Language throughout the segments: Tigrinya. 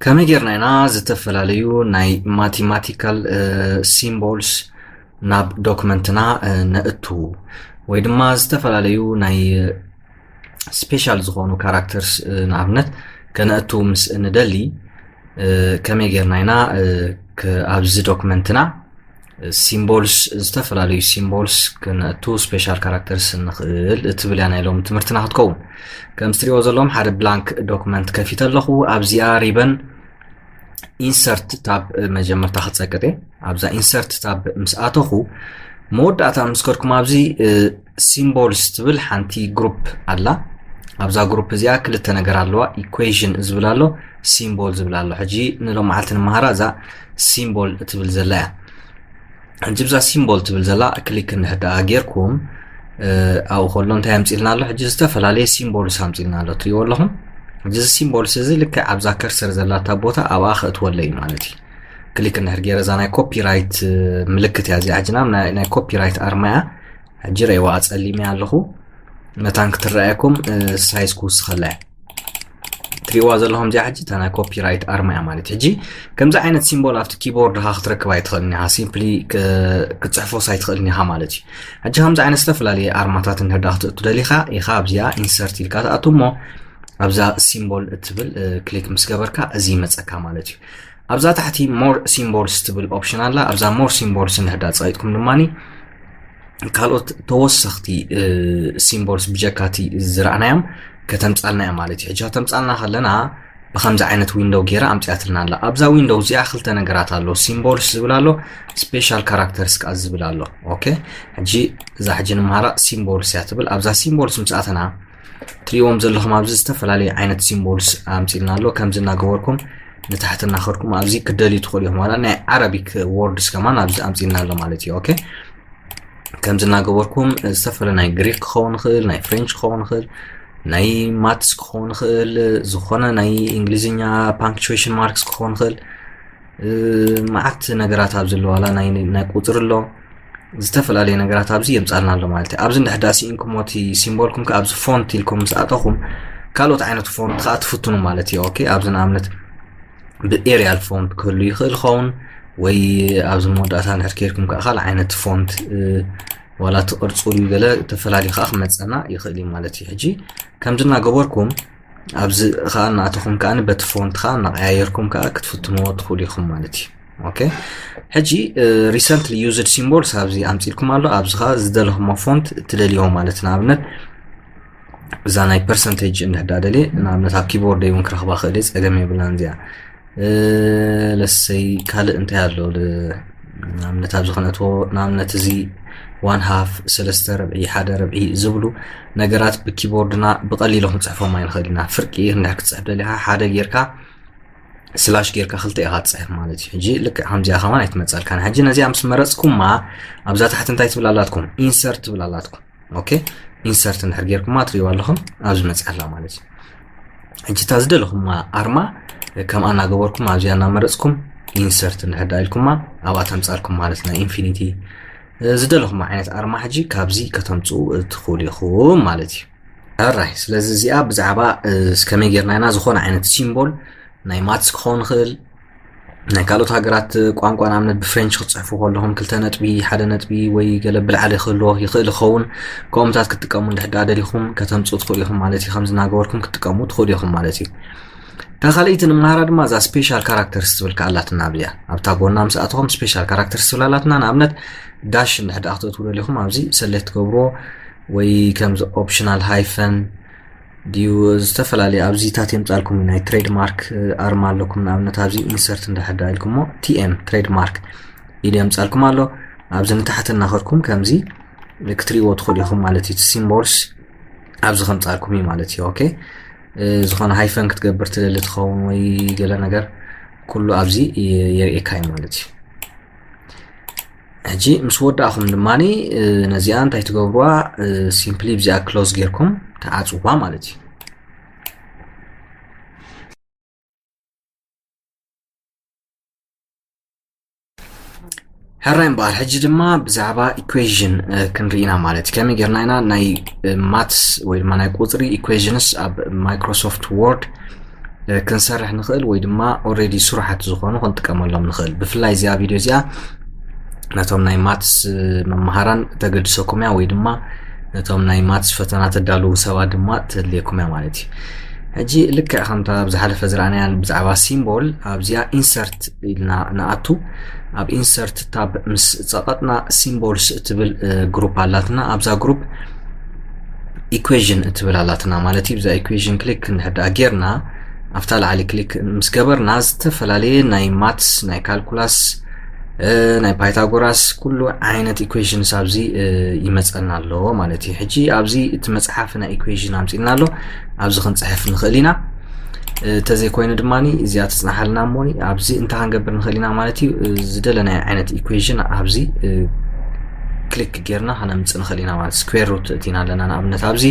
ከመይ ጌርና ኢና ዝተፈላለዩ ናይ ማቴማቲካል ሲምቦልስ ናብ ዶክመንትና ነእቱ ወይ ድማ ዝተፈላለዩ ናይ ስፔሻል ዝኾኑ ካራክተርስ ንኣብነት ከነእቱ ምስ እንደሊ ከመይ ጌርና ኢና ኣብዚ ዶክመንትና ሲምቦልስ ዝተፈላለዩ ሲምቦልስ ክነእቱ ስፔሻል ካራክተርስ ንኽእል እትብል እያ ናይ ሎሚ ትምህርትና ክትከውን። ከም ትሪኦ ዘለኹም ሓደ ብላንክ ዶክመንት ከፊተ ኣለኹ። ኣብዚኣ ሪበን ኢንሰርት ታብ መጀመርታ ክፀቅጥ እየ። ኣብዛ ኢንሰርት ታብ ምስ ኣተኹ መወዳእታ ምስ ከድኩም ኣብዚ ሲምቦልስ ትብል ሓንቲ ግሩፕ ኣላ። ኣብዛ ግሩፕ እዚኣ ክልተ ነገር ኣለዋ። ኢኩዌሽን ዝብል ኣሎ፣ ሲምቦል ዝብል ኣሎ። ሕጂ ንሎም መዓልቲ ንመሃራ እዛ ሲምቦል እትብል ዘላ እያ። ሕጂ ብዛ ሲምቦል ትብል ዘላ ክሊክ እንድሕር ደኣ ጌርኩም ኣብኡ ከሎ እንታይ ኣምፂልና ኣሎ? ሕጂ ዝተፈላለየ ሲምቦልስ ኣምፂልና ኣሎ። ትሪእዎ ኣለኹም። ሕጂ እዚ ሲምቦልስ እዚ ልክዕ ኣብዛ ከርሰር ዘላታ ቦታ ኣብኣ ከእትወለ እዩ ማለት እዩ። ክሊክ እንድሕር ገይረ እዛ ናይ ኮፒራይት ምልክት እያ እዚኣ። ሕጂ ናብ ናይ ኮፒራይት ኣርማ እያ። ሕጂ ረእይዋ ኣፀሊመ ኣለኹ። መታን ክትረኣየኩም ሳይዝ ክውስኸላ እያ። ትሪእዋ ዘለኹም እዚኣ ሕጂ እታ ናይ ኮፒራይት ኣርማ እያ ማለት እዩ። ሕጂ ከምዚ ዓይነት ሲምቦል ኣብቲ ኪቦርድኻ ክትረክብ ኣይትኽእልን ኢኻ። ሲምፕሊ ክትፅሕፎስ ኣይትኽእልን ኢኻ ማለት እዩ። ሕጂ ከምዚ ዓይነት ዝተፈላለየ ኣርማታት እንድሕር ደኣ ክትእቱ ደሊኻ ኢኻ ኣብዚኣ ኢንሰርት ኢልካ ትኣቱ እሞ ኣብዛ ሲምቦል እትብል ክሊክ ምስ ገበርካ እዚ ይመፀካ ማለት እዩ። ኣብዛ ታሕቲ ሞር ሲምቦልስ ትብል ኦፕሽን ኣላ። ኣብዛ ሞር ሲምቦልስ እንድሕር ደኣ ፀቒጥኩም ድማ ካልኦት ተወሰኽቲ ሲምቦልስ ብጀካቲ ዝረኣናዮም ከተምፃልና እያ ማለት እዩ። ሕጂ ከተምፃልና ከለና ብከምዚ ዓይነት ዊንዶው ገይራ ኣምፅያትልና ኣላ። ኣብዛ ዊንዶው እዚኣ ክልተ ነገራት ኣሎ። ሲምቦልስ ዝብል ኣሎ፣ ስፔሻል ካራክተርስ ከዓ ዝብል ኣሎ። ኦኬ፣ ሕጂ እዛ ሕጂ ንመሃራ ሲምቦልስ እያ ትብል። ኣብዛ ሲምቦልስ ምስ ኣተና ትሪእዎም ዘለኹም ኣብዚ ዝተፈላለዩ ዓይነት ሲምቦልስ ኣምፂልና ኣሎ። ከምዚ እናገበርኩም ንታሕቲ እናኸድኩም ኣብዚ ክደልዩ ትኽእሉ ኢኹም። ዋላ ናይ ዓረቢክ ወርድስ ከማን ኣብዚ ኣምፂልና ኣሎ ማለት እዩ። ኦኬ፣ ከምዚ እናገበርኩም ዝተፈለ ናይ ግሪክ ክኸውን ይኽእል፣ ናይ ፍሬንች ክኸውን ይኽእል፣ ናይ ማትስ ክኸውን ይኽእል፣ ዝኾነ ናይ እንግሊዝኛ ፓንክቹዌሽን ማርክስ ክኸውን ይኽእል። መዓት ነገራት ኣብ ዘለዋላ ናይ ቁፅሪ ኣሎ፣ ዝተፈላለየ ነገራት ኣብዚ የምፃልና ኣሎ ማለት እዩ። ኣብዚ እንድሕር ደኣ ስኢንኩም እቲ ሲምቦልኩም ከ ኣብዚ ፎንት ኢልኩም ምስ ኣተኹም ካልኦት ዓይነት ፎንት ከዓ ትፍትኑ ማለት እዩ። ኦኬ፣ ኣብዚ ንኣብነት ብኤሪያል ፎንት ክህሉ ይኽእል ይኸውን ወይ ኣብዚ መወዳእታ እንድሕር ከይድኩም ከዓ ካልእ ዓይነት ፎንት ዋላ እቲ ቅርፁ ድዩ ገለ ተፈላልዩ ከዓ ክመፀና ይኽእል እዩ ማለት እዩ። ሕጂ ከምዚ እናገበርኩም ኣብዚ ከዓ እናኣተኹም ከዓ በቲ ፎንት ከዓ እናቀያየርኩም ከዓ ክትፍትንዎ ትኽእሉ ኢኹም ማለት እዩ። ኦኬ፣ ሕጂ ሪሰንትሊ ዩዝድ ሲምቦልስ ኣብዚ ኣምፂልኩም ኣሎ። ኣብዚ ከዓ ዝደለኹሞ ፎንት ትደልይዎ ማለት ንኣብነት እዛ ናይ ፐርሰንቴጅ እንድሕዳ ደልየ ንኣብነት ኣብ ኪቦርደይ እውን ክረኽባ ክእል እየ፣ ፀገም የብላን እዚኣ። ለሰይ ካልእ እንታይ ኣሎ ንኣብነት ኣብዚ ክነእትዎ ንኣብነት እዚ ዋን ሃፍ ሰለስተ ርብዒ ሓደ ርብዒ ዝብሉ ነገራት ብኪቦርድና ብቐሊሉ ክንፅሕፎም ኣይንኽእል ኢና። ፍርቂ እንድሕር ክትፅሕፍ ደሊኻ ሓደ ጌርካ ስላሽ ጌርካ ክልተ ኢኻ ትፅሕፍ ማለት እዩ። ሕጂ ልክዕ ከምዚኣ ከማን ኣይትመፀልካን። ሕጂ ነዚኣ ምስ መረፅኩማ ኣብዛ ታሕቲ እንታይ ትብል ኣላትኩም? ኢንሰርት ትብል ኣላትኩም። ኦኬ፣ ኢንሰርት እንድሕር ጌርኩማ ትሪእዋ ኣለኹም ኣብዚ መፅያ ኣላ ማለት እዩ። ሕጂ እታ ዝደለኹማ ኣርማ ከምኣ እናገበርኩም ኣብዚኣ እናመረፅኩም ኢንሰርት እንድሕር ደኣ ኢልኩማ ኣብኣ ተምፃልኩም ማለት ናይ ኢንፊኒቲ ዝደለኹማ ዓይነት ኣርማ ሕጂ ካብዚ ከተምፅኡ ትኽእሉ ኢኹም ማለት እዩ። ሕራይ ስለዚ እዚኣ ብዛዕባ ከመይ ጌርና ኢና ዝኾነ ዓይነት ሲምቦል ናይ ማትስ ክኸውን ይኽእል ናይ ካልኦት ሃገራት ቋንቋ ንኣብነት ብፍሬንች ክትፅሕፉ ከለኹም ክልተ ነጥቢ ሓደ ነጥቢ ወይ ገለ ብላዕሊ ክህልዎ ይኽእል ይኸውን። ከምኡታት ክትጥቀሙ እንድሕር ደኣ ደሊኹም ከተምፅኡ ትኽእሉ ኢኹም ማለት እዩ። ከምዚ እናገበርኩም ክትጥቀሙ ትኽእሉ ኢኹም ማለት እዩ። እታ ካልኣይቲ ንምሃራ ድማ እዛ ስፔሻል ካራክተርስ ትብል ከኣ ኣላትና ኣብዚኣ ኣብታ ጎና ምስ ኣተኹም ስፔሻል ካራክተርስ ትብል ኣላትና። ንኣብነት ዳሽ እንድሕር ደኣ ክትእትዉ ደሊኹም ኣብዚ ሰሌክት ትገብርዎ ወይ ከምዚ ኦፕሽናል ሃይፈን ድዩ ዝተፈላለዩ ኣብዚታት የምፃልኩም ናይ ትሬድማርክ ኣርማ ኣለኩም። ንኣብነት ኣብዚ ኢንሰርት እንድሕር ደኣ ኢልኩሞ ቲኤም ትሬድማርክ ኢሉ የምፃልኩም ኣሎ። ኣብዚ ንታሕቲ እናኸድኩም ከምዚ ክትሪእዎ ትኽእሉ ኢኹም ማለት እዩ። እቲ ሲምቦልስ ኣብዚ ከምፃልኩም እዩ ማለት እዩ። ኦኬ፣ ዝኾነ ሃይፈን ክትገብር ትደሊ ትኸውን ወይ ገለ ነገር ኩሉ ኣብዚ የርእየካ እዩ ማለት እዩ። ሕጂ ምስ ወዳእኹም ድማ ነዚኣ እንታይ ትገብርዋ? ሲምፕሊ ብዚኣ ክሎዝ ጌርኩም ተዓፅዋ ማለት እዩ። ሕራይ እምበኣር ሕጂ ድማ ብዛዕባ ኢኩዌዥን ክንርኢ ኢና ማለት እዩ። ከመይ ጌርና ኢና ናይ ማትስ ወይ ድማ ናይ ቁፅሪ ኢኩዌዥንስ ኣብ ማይክሮሶፍት ወርድ ክንሰርሕ ንኽእል ወይ ድማ already ስሩሓት ዝኾኑ ክንጥቀመሎም ንኽእል። ብፍላይ እዚኣ ቪድዮ እዚኣ ነቶም ናይ ማትስ መምሃራን ተገድሰኩም እያ ወይ ድማ ነቶም ናይ ማትስ ፈተና ተዳልዉ ሰባት ድማ ተድልየኩም እያ ማለት እዩ። ሕጂ ልክዕ ከምታ ኣብ ዝሓለፈ ዝረኣናያ ብዛዕባ ሲምቦል ኣብዚኣ ኢንሰርት ኢልና ንኣቱ። ኣብ ኢንሰርት ታብ ምስ ጸቐጥና ሲምቦልስ እትብል ግሩፕ ኣላትና። ኣብዛ ግሩፕ ኢኩዌዥን እትብል ኣላትና ማለት እዩ። ብዛ ኢኩዌዥን ክሊክ እንድሕር ደኣ ጌርና ኣብታ ላዕሊ ክሊክ ምስ ገበርና ዝተፈላለየ ናይ ማትስ ናይ ካልኩላስ ናይ ፓይታጎራስ ኩሉ ዓይነት ኢኩዌሽንስ ኣብዚ ይመፀና ኣለዎ ማለት እዩ። ሕጂ ኣብዚ እቲ መፅሓፍ ናይ ኢኩዌሽን ኣምፂልና ኣሎ። ኣብዚ ክንፅሕፍ ንኽእል ኢና። እንተዘይኮይኑ ድማ እዚኣ ትፅናሓልና እሞ ኣብዚ እንታይ ክንገብር ንኽእል ኢና ማለት እዩ። ዝደለናዮ ዓይነት ኢኩዌሽን ኣብዚ ክሊክ ጌርና ከነምፅእ ንኽእል ኢና ማለት። ስኩዌር ሩት እቲና ኣለና። ንኣብነት ኣብዚ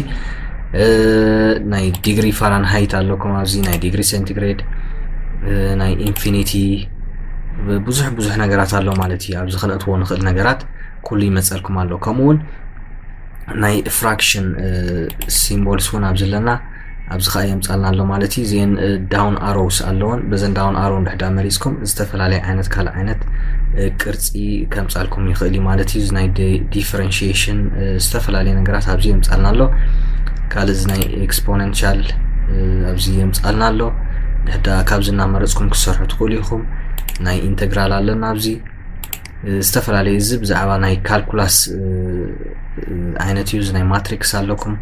ናይ ዲግሪ ፋራንሃይት ኣለኩም፣ ኣብዚ ናይ ዲግሪ ሴንቲግሬድ፣ ናይ ኢንፊኒቲ፣ ብዙሕ ብዙሕ ነገራት ኣሎ ማለት እዩ። ኣብዚ ክነእትዎ ንኽእል ነገራት ኩሉ ይመፀልኩም ኣሎ። ከምኡ እውን ናይ ፍራክሽን ሲምቦልስ እውን ኣብዚ ኣለና። ኣብዚ ከዓ የምፃልና ኣሎ ማለት እዩ። እዚአን ዳውን ኣሮውስ ኣለወን። በዘን ዳውን ኣሮ እንድሕዳ መሪፅኩም ዝተፈላለየ ዓይነት ካልእ ዓይነት ቅርፂ ከምፃልኩም ይኽእል እዩ ማለት እዩ። እዚ ናይ ዲፈረንሽሽን ዝተፈላለየ ነገራት ኣብዚ የምፃልና ኣሎ። ካልእ እዚ ናይ ኤክስፖነንሻል ኣብዚ የምፃልና ኣሎ። እንድሕዳ ካብዚ እናመረፅኩም ክሰርሑ ትኽእሉ ኢኹም። ናይ ኢንተግራል ኣለና ኣብዚ። ዝተፈላለየ እዚ ብዛዕባ ናይ ካልኩላስ ዓይነት እዩ። እዚ ናይ ማትሪክስ ኣለኩም።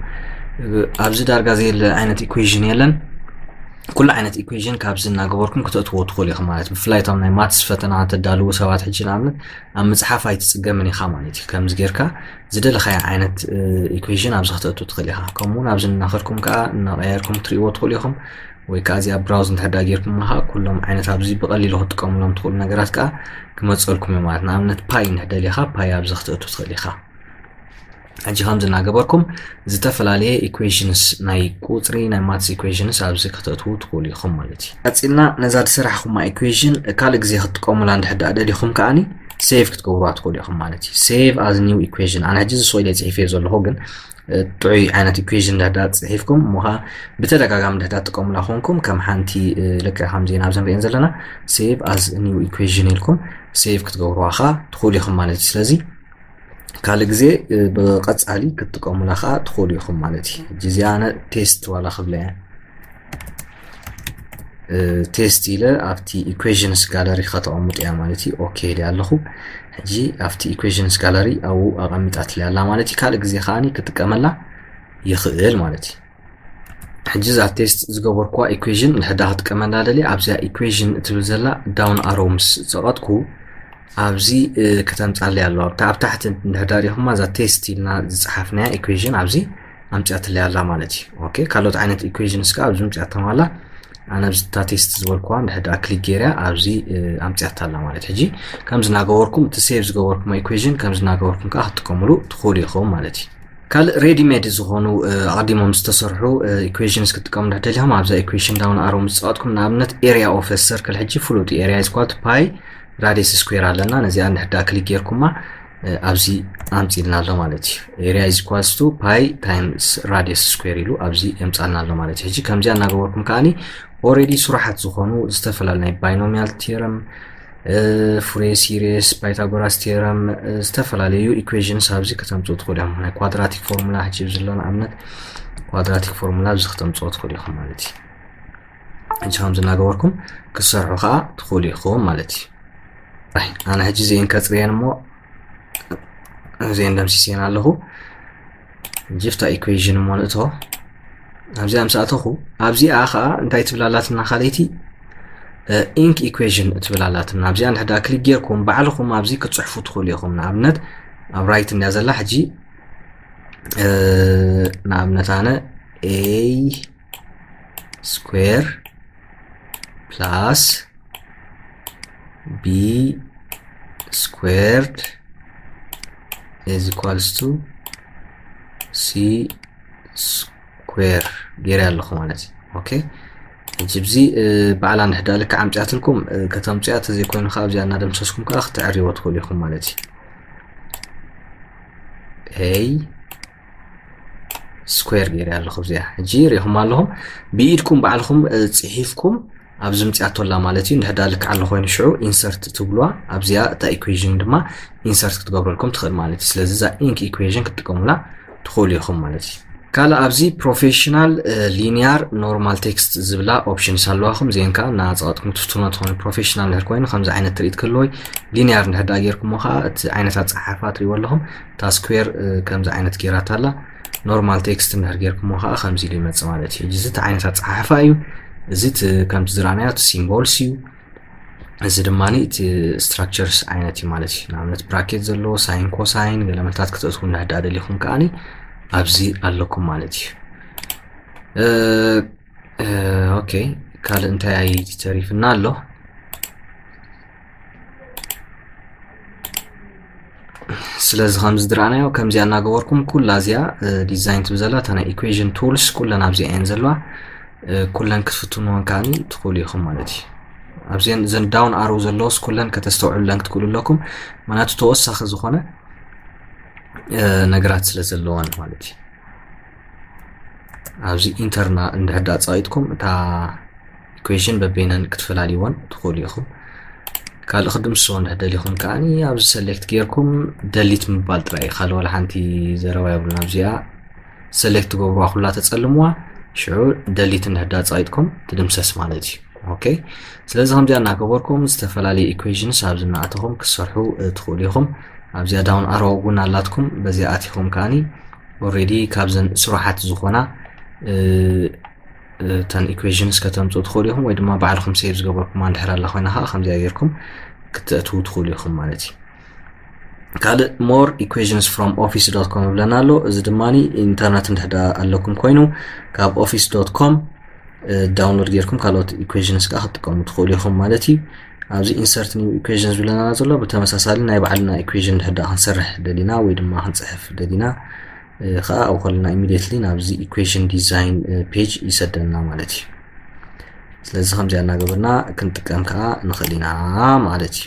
ኣብዚ ዳርጋ ዘየለ ዓይነት ኢኩዌሽን የለን። ኩሉ ዓይነት ኢኩዌሽን ካብዚ እናገበርኩም ክተእትዎ ትኽእሉ ኢኹም ማለት። ብፍላይ እቶም ናይ ማትስ ፈተና ተዳልዉ ሰባት ሕጂ ንኣብነት ኣብ ምፅሓፍ ኣይትፅገምን ኢኻ ማለት እዩ። ከምዚ ጌርካ ዝደለኻዮ ዓይነት ኢኩዌሽን ኣብዚ ክተእቱ ትኽእል ኢኻ። ከምኡውን ኣብዚ እናኸድኩም ከዓ እናቐያየርኩም ትርእይዎ ትኽእሉ ኢኹም። ወይ ከዓ እዚኣ ብራውዝ እንድሕር ደኣ ጌርኩም ከዓ ኩሎም ዓይነት ኣብዚ ብቐሊሉ ክትጥቀሙሎም ትኽእሉ ነገራት ከዓ ክመፀልኩም እዩ ማለት። ንኣብነት ፓይ እንድሕር ደሊኻ ፓይ ኣብዚ ክተእቱ ትኽእል ኢኻ። ሕጂ ከምዚ እናገበርኩም ዝተፈላለየ ኢኩዌሽንስ ናይ ቁፅሪ ናይ ማትስ ኢኩዌሽንስ ኣብዚ ክተእትዉ ትኽእሉ ኢኹም ማለት እዩ። ቀፂልና ነዛ ዝሰራሕኹማ ኢኩዌሽን ካልእ ግዜ ክትጥቀሙላ እንድሕር ደኣ ደሊኹም ከዓኒ ሴቭ ክትገብሩዋ ትኽእሉ ኢኹም ማለት እዩ። ሴቭ ኣዝ ኒው ኢኩዌሽን። ኣነ ሕጂ እዚ ስቕ ኢለ ፅሒፈዮ ዘለኹ ግን ጥዑይ ዓይነት ኢኩዌሽን እንድሕር ደኣ ፅሒፍኩም እሞ ከዓ ብተደጋጋሚ እንድሕር ደኣ ትጥቀሙላ ኮንኩም ከም ሓንቲ ልክዕ ከምዚ ናብዚ ንሪአን ዘለና ሴቭ ኣዝ ኒው ኢኩዌሽን ኢልኩም ሴቭ ክትገብሩዋ ከዓ ትኽእሉ ኢኹም ማለት እዩ። ስለዚ ካልእ ግዜ ብቐፃሊ ክትጥቀሙላ ከዓ ትኽእሉ ኢኹም ማለት እዩ። ሕጂ እዚኣ ኣነ ቴስት ዋላ ክብለ እየ። ቴስት ኢለ ኣብቲ ኢኩዌሽንስ ጋለሪ ከተቐምጡ እያ ማለት እዩ። ኦኬ ኢለ ኣለኹ። ሕጂ ኣብቲ ኢኩዌሽንስ ጋለሪ ኣብኡ ኣቐሚጣትለይ ኣላ ማለት እዩ። ካልእ ግዜ ከዓኒ ክጥቀመላ ይኽእል ማለት እዩ። ሕጂ እዛ ቴስት ዝገበርኩዋ ኢኩዌሽን እንድሕር ደኣ ክጥቀመላ ደልየ ኣብዚኣ ኢኩዌሽን እትብል ዘላ ዳውን ኣሮ ምስ ፀቐጥኩ ኣብዚ ከተምፃለይ ኣለዋ። ኣብ ታሕቲ እንድሕር ደኣ ሪኢኹማ እዛ ቴስት ኢልና ዝፀሓፍናያ ኢኩዌሽን ኣብዚ ኣምፅኣትለይ ኣላ ማለት እዩ። ኦኬ ካልኦት ዓይነት ኢኩዌሽንስ ከዓ ኣብዚ ኣምፅኣቶም ኣላ። ኣነ ኣብዚ እታ ቴስት ዝበልኩዋ እንድሕር ደኣ ክሊክ ገይረያ ኣብዚ ኣምፅኣታ ኣላ ማለት እዩ። ሕጂ ከምዚ እናገበርኩም እቲ ሴቭ ዝገበርኩሞ ኢኩዌሽን ከምዚ እናገበርኩም ከዓ ክትጥቀምሉ ትኽእሉ ኢኹም ማለት እዩ። ካልእ ሬዲ ሜድ ዝኾኑ ኣቐዲሞም ዝተሰርሑ ኢኩዌሽንስ ክትጥቀሙ እንድሕር ደሊኹም ኣብዛ ኢኩዌሽን ዳውን ኣሮ ምስ ፀቐጥኩም ንኣብነት ኤሪያ ኦፍ ሰርክል ሕጂ ፍሉጥ ኤሪያ ስኳት ፓይ ራዲየስ ስኩዌር ኣለና። ነዚኣ እንድሕር ደኣ ክሊክ ጌርኩማ ኣብዚ ኣምፂልና ኣሎ ማለት እዩ። ኤሪያ ኢዝ ኢኳልስ ቱ ፓይ ታይምስ ራዲየስ ስኩዌር ኢሉ ኣብዚ የምፃልና ኣሎ ማለት እዩ። ሕጂ ከምዚኣ እናገበርኩም ከዓኒ ኦሬዲ ስሩሓት ዝኾኑ ዝተፈላለዩ ናይ ባይኖሚያል ቲረም፣ ፉሬ ሲሪስ፣ ፓይታጎራስ ቲረም፣ ዝተፈላለዩ ኢኩዌሽንስ ኣብዚ ከተምፅኡ ትኽእሉ ኢኹም። ናይ ኳድራቲክ ፎርሙላ ሕጂ ኣብዚ ዘሎ ንኣብነት ኳድራቲክ ፎርሙላ ኣብዚ ከተምፅኦ ትኽእሉ ኢኹም ማለት እዩ። ሕጂ ከምዚ እናገበርኩም ክትሰርሑ ከዓ ትኽእሉ ኢኹም ማለት እዩ። ኣይ፣ ኣነ ሕጂ እዚአን ከፅርየን እሞ እዚአን ደምሲሰን ኣለኹ። ሕጂ ኣብታ ኢኩዌሽን እሞ ንእቶ ኣብዚኣ ምስ ኣተኹ ኣብዚኣ ከዓ እንታይ ትብል ኣላትና ካልኣይቲ ኢንክ ኢኩዌሽን እትብል ኣላትና። ኣብዚኣ እንድሕር ደኣ ክሊክ ጌርኩም ባዕልኹም ኣብዚ ክትፅሕፉ ትኽእሉ ኢኹም። ንኣብነት ኣብ ራይት እንድያ ዘላ ሕጂ ንኣብነት ኣነ ኤ ስኩዌር ፕላስ ቢ ስኩዌርድ is equals to ሲ ስኩዌር ገይረ ኣለኹ ማለት እዩ። ኦኬ ሕጂ ብዚ ባዕላ እንድሕዳ ልክዕ ኣምፅያትልኩም ከተምፅያ ተዘይኮይኑ ከዓ ኣብዚኣ እናደምሰስኩም ከዓ ክትዕርይዎ ትኽእሉ ኢኹም ማለት እዩ። ኤ square ገይረ ኣለኹ። እዚኣ ሕጂ ሪኹም ኣለኹም። ብኢድኩም ባዕልኹም ጽሒፍኩም ኣብዚ ምጽኣቶ ኣላ ማለት እዩ። እንድሕዳ ልክዕ ኣሎ ኮይኑ ሽዑ insert ትብሉዋ። ኣብዚኣ እታ equation ድማ insert ክትገብረልኩም ትኽእል ማለት እዩ። ስለዚ እዛ inc equation ክትጥቀሙላ ትኽእሉ ኢኹም ማለት እዩ። ካልእ ኣብዚ professional linear normal text ዝብላ options ኣለዋ። ከምዚአን ከዓ እናፀቐጥኩም ትፍትኖ ትኾኑ። Professional እንድሕር ኮይኑ ከምዚ ዓይነት ትርኢት ክህልዎ፣ linear እንድሕር ደኣ ጌርኩሞ ከዓ እቲ ዓይነት ኣፀሓሕፋ ትሪእዎ ኣለኹም። እታ square ከምዚ ዓይነት ጌራታ ኣላ። Normal text እንድሕር ጌርኩሞ ከዓ ከምዚ ኢሉ ይመፅእ ማለት እዩ። እዚ እቲ ዓይነት ኣፀሓሕፋ እዩ። እዚ እቲ ከምቲ ዝረኣናዮ እቲ symbols እዩ። እዚ ድማ እቲ structures ዓይነት እዩ ማለት እዩ። ንኣብነት bracket ዘለዎ፣ sine፣ cosine ገለ መልታት ክተእትዉ እንድሕር ደኣ ደሊኹም ከዓኒ ኣብዚ ኣለኩም ማለት እዩ። ኦኬ፣ ካልእ እንታይ ተሪፍና ኣሎ? ስለዚ ከምዚ ዝረኣናዮ ከምዚኣ እናገበርኩም ኩላ እዚኣ design ትብል ዘላ እታ ናይ equation tools ኩለን ኣብዚኣ እየን ዘለዋ። ኩለን ክትፍትንወን ከዓኒ ትኽእሉ ኢኹም ማለት እዩ። ኣብዚአን እዘን down arrow ዘለዎስ ኩለን ከተስተውዕሉለን ክትክእሉ ኣለኩም። ምክንያቱ ተወሳኺ ዝኾነ ነገራት ስለ ዘለዋን ማለት እዩ። ኣብዚ enter እንድሕር ደኣ ጸቒጥኩም እታ equation በበይነን ክትፈላልይወን ትኽእሉ ኢኹም። ካልእ ክድምስሶ እንድሕር ደሊኹም ከዓኒ ኣብዚ select ጌርኩም delete ምባል ጥራይ እዩ። ካልእ ዋላ ሓንቲ ዘረባ የብሉን። ኣብዚኣ select ትገብሩዋ ኩላ ተጸልምዋ፣ ሽዑ delete እንድሕር ደኣ ጸቒጥኩም ትድምሰስ ማለት እዩ። ኦኬ፣ ስለዚ ከምዚኣ እናገበርኩም ዝተፈላለዩ equations ኣብዚ እናኣተኹም ክትሰርሑ ትኽእሉ ኢኹም። ኣብዚኣ down arrow እውን ኣላትኩም፣ በዚኣ ኣቲኹም ከዓኒ already ካብዘን ስሩሓት ዝኾና እተን equations ከተምፅኡ ትኽእሉ ኢኹም፣ ወይ ድማ ባዕልኹም save ዝገበርኩማ እንድሕር ኣላ ኮይና ከዓ ከምዚኣ ጌርኩም ክተእትዉ ትኽእሉ ኢኹም ማለት እዩ። ካልእ more equations from office dot com ይብለና ኣሎ። እዚ ድማ internet እንድሕር ደኣ ኣለኩም ኮይኑ ካብ office dot com download ጌርኩም ካልኦት equations ከዓ ክትጥቀሙ ትኽእሉ ኢኹም ማለት እዩ። ኣብዚ insert new equations ዝብለና ዘሎ ብተመሳሳሊ ናይ ባዕልና equation እንድሕር ደኣ ክንሰርሕ ደሊና ወይ ድማ ክንፅሕፍ ደሊና ከዓ ኣብኡ ከለና immediately ናብዚ equation design page ይሰደና ማለት እዩ። ስለዚ ከምዚኣ እናገበርና ክንጥቀም ከዓ ንኽእል ኢና ማለት እዩ።